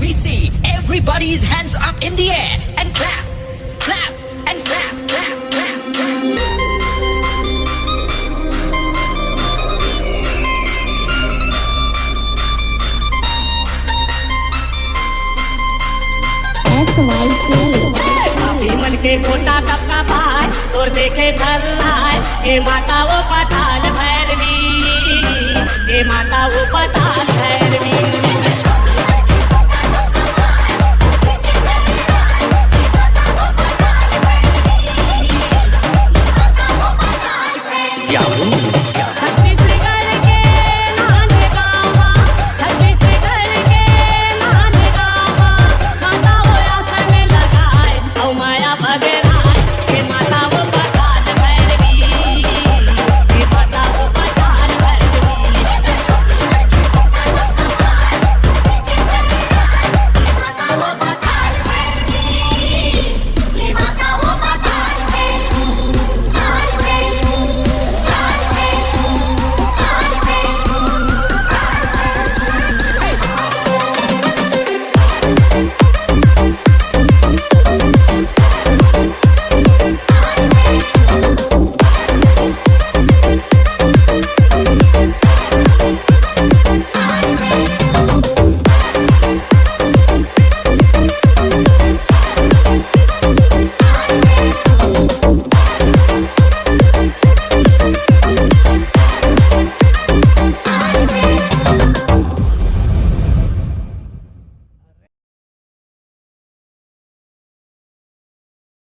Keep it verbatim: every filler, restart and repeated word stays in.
We see everybody's hands up in the air and clap, clap, and clap, clap, clap, clap. S Y K. भाभी मन के कोटा तब का पाय, तोर देखे भर लाय, हे माता वो पताल भैरवी, हे माता वो पताल भैरवी।